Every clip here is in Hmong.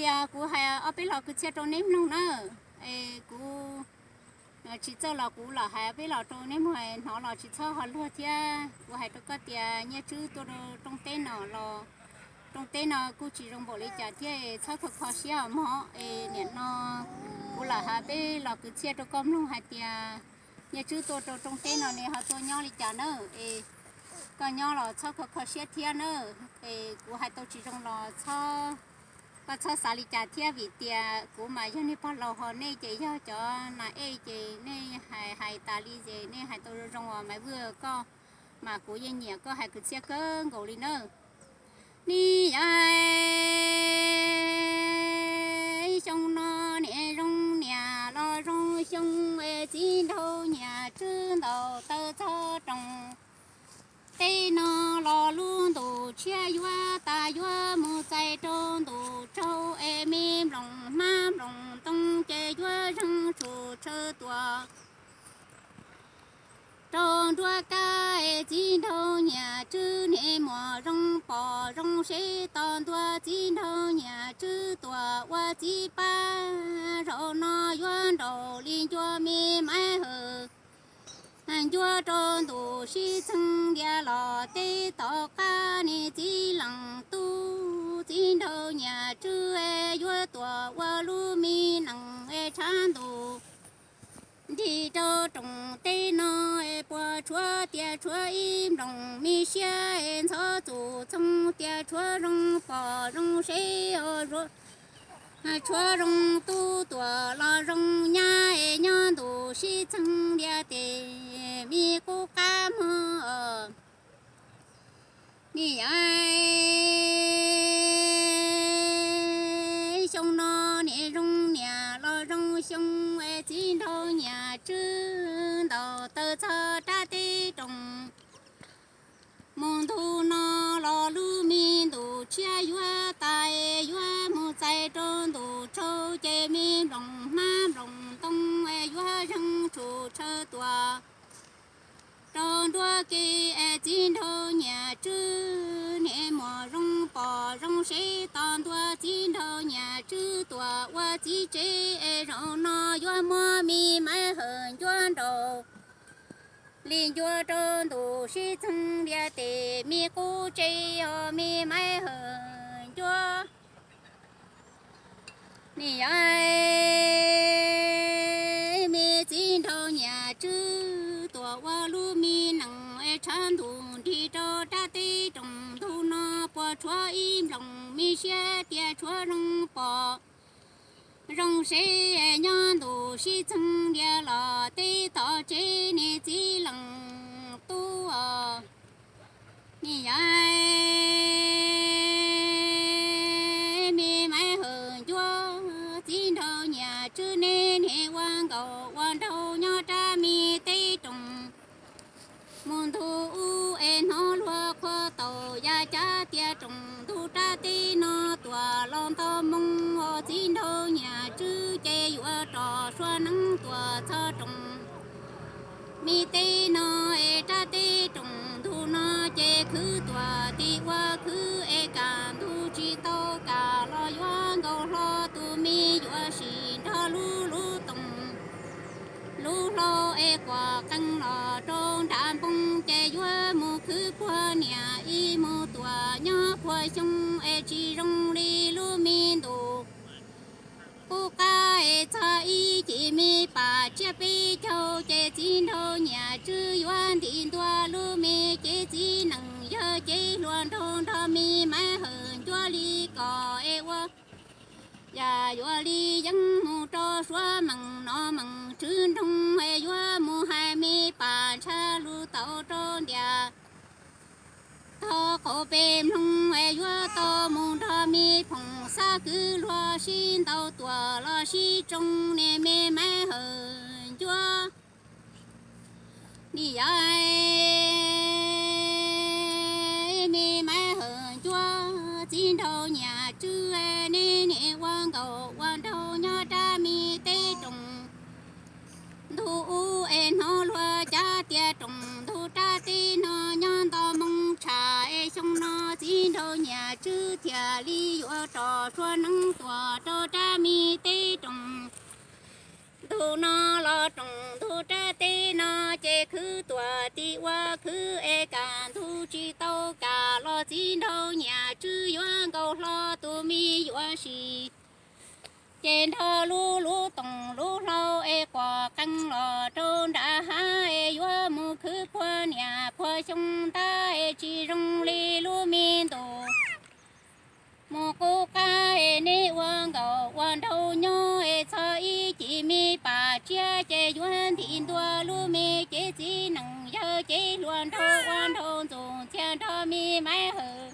Tias kuv hais ob peb lo kwv txhiaj rau neb mloog na, es kuv tsis txawj los kuv lam hais ob peb lo rau neb mloog, hnov los tsis txhob ho luag thiab. Kuv hais rau koj tias Nyiaj Tswb tuaj rau rooj teb no los, rooj teb no kuj tsis zoo npaum li cas thiab, txhob kho kho siab os mog. Es nim no kuv lam hais peb lo kwv txhiaj rau koj mloog hais tias Nyiaj Tswb tuaj rau rooj teb no ne ho tuaj nyob li cas na. Es koj nyob los txhob kho kho siab thiab na. Es kuv hais tau tsis zoo los txhob, koj txhob xav li cas thiab, vim tias kuv mas yog niag pog laus ho nej ces yog cov nas ej ces nej hais hais tas li ces nej hais tau zoo zoo os Maiv Vwj. Koj mas kuv yeej nyiam koj hais kwv txhiaj kawg nkaus li nawb. Ni yog xyoo no niam zoo niam los zoo xyoo, es txiv nraug Nyiaj Tswb ntaus taw txog rooj teb no los lub ntuj tshiab yuav tas, yuav mus txais rau ntuj tsaug, es me nploos hmab nploos ntoo ces yuav zeeg tshum tshaw tuaj rau nruab kab. Es txiv nraug Nyiaj Tswb niag muam zoo pom zoo seb tos ntua, txiv nraug Nyiaj Tswb tuaj ua txiv pab, zaum no yuav nraum li ncua me maiv hawm ncua rau ntuj sib txheej ntiag los teb tom qab. Niag txiv leej tub txiv nraug Nyiaj Tswb yuav tuaj ua lub me nees es tshav ntuj nrig rau rooj teb no, es puas tshuav tias tshuav ib nploos me siab, es ntxhov txuj txheej tias tshuav zoo pom zoo seb, tshuav zoo tub tuaj los zoo nyab, es nyob ntuj sib txheej ntiag tes me qub qab mog. Ni yog xyoo no niam zoo niam los zoo xyoo, es txiv nraug Nyiaj Tswb ntaus taw txog rab teb rooj mus ntu no los lub me ntuj tshiab yuav tas, yuav mus txais rau ntuj tsaug, ces me nploos hmab nploos ntoo yuav zeeg tshum tshaw tuaj rau nruab ke. Es txiv nraug Nyiaj Tswb niag muam zoo pom zoo seb tos ntua, txiv nraug Nyiaj Tswb tuaj ua txiv tsev, es zaum no yuav muab me maiv hawm ncua nraum li ncua rau ntuj sib txheej ntiag tes me qub tsev os me maiv hawm ncua. Ni yog me txiv nraug Nyiaj Tswb tuaj ua lub me nees, es tshav ntuj nrig rau rab teb rooj ntu no, puas tshuav ib nploos me siab tias tshuav zoo pom zoo seb, nyob ntuj sib txheej ntiag los teb tom tsev niag txiv leej tub os. Ni yog me maiv hawm ncua, txiv nraug Nyiaj Tswb nej niag ua nkaus ua nraug nyob rab me teb rooj mus ntu ub, es hnov luag qhuav tau yam cav tias rooj ntu rab teb no tuaj los nto moo os. Txiv nraug Nyiaj Tswb ces yuav rov suav neeb tuaj txog rooj me teb no, es rab teb rooj ntu no ces khwv tuaj tim ua khwv, es kaj ntug tsis tau kaj los yuav nkaus hlo, tus me yuav sim nrog lub lub tooj lub hlau, es quaj qees los rau nram npoo, ces yuav mus khwv puag niam ib mus tuaj nyob puag xyoo, es tsis zoo li lub me ntuj qub qab. Es txog ib chim me pam tsiab peb caug, ces txiv nraug Nyiaj Tswb yuav ntim ntua lub me cev txiv nees, yog cev hluas nraug nrog me maiv hawm ncua li kom es ua yam yuav li yeeb mus rau suav meej no meej tswv nroog, es yuav mus hais me pam ntshaw lus tau rau ntiaj tog qaum pem mloog, es yuav tau mus nrog me phoom xab kwv luag sib ntaus tuaj los sib tsoo, niag me maiv hawm ncua. Ni yog me maiv hawm ncua, txiv nraug Nyiaj Tswb nej niag ua nkaus ua nraug nyob rab me teb rooj ntu ub, es hnov luag cav tias rooj ntu rab teb no nyob nto moo tshaj, es xyoo no txiv nraug Nyiaj Tswb thiaj li yuav rov Suav neeb tuam rau rab me teb roos, ntu no los roos ntu rab teb no ces khwv tuam tim ua khwv es kam ntu tsis tau kam los txiv nraug Nyiaj Tswb yuav nkaus hlo tus me yuam sij. Ces nrog lub lub toom lub hlau es quas qees los rau nram hav es yuav mus khwv puag niam puag xyoo ntag es tsis zoo li lub me ntu mus qub qab es neb ua nkaus ua nraug nyob es txog ib chim me pam tsiab ces yuav ntim ntua lub me cev txiv nees yawg cev hluas nraug ua nraug ntxoov ntxhias nrog me maiv hawm.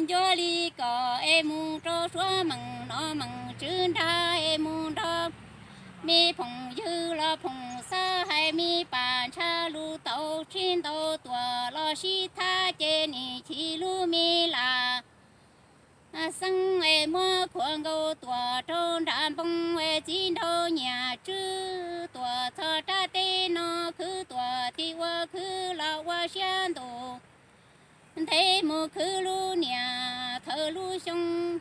Ncuav li kom es mus rau Suav meem no meem tswv nrag es mus nrog me phoom ywg los phoom xab hais me pam ntsha lus tau tsis ntau tuam los sib thab ces nim chim lub me lam xeeb es muab khuam nkaus tuam rau nram npoo es txiv nraug Nyiaj Tswb tuam txog rab teb no khwv tuam tim ua khwv los ua siab ntus ntev mus khwv lub niam khawv lub xyoo.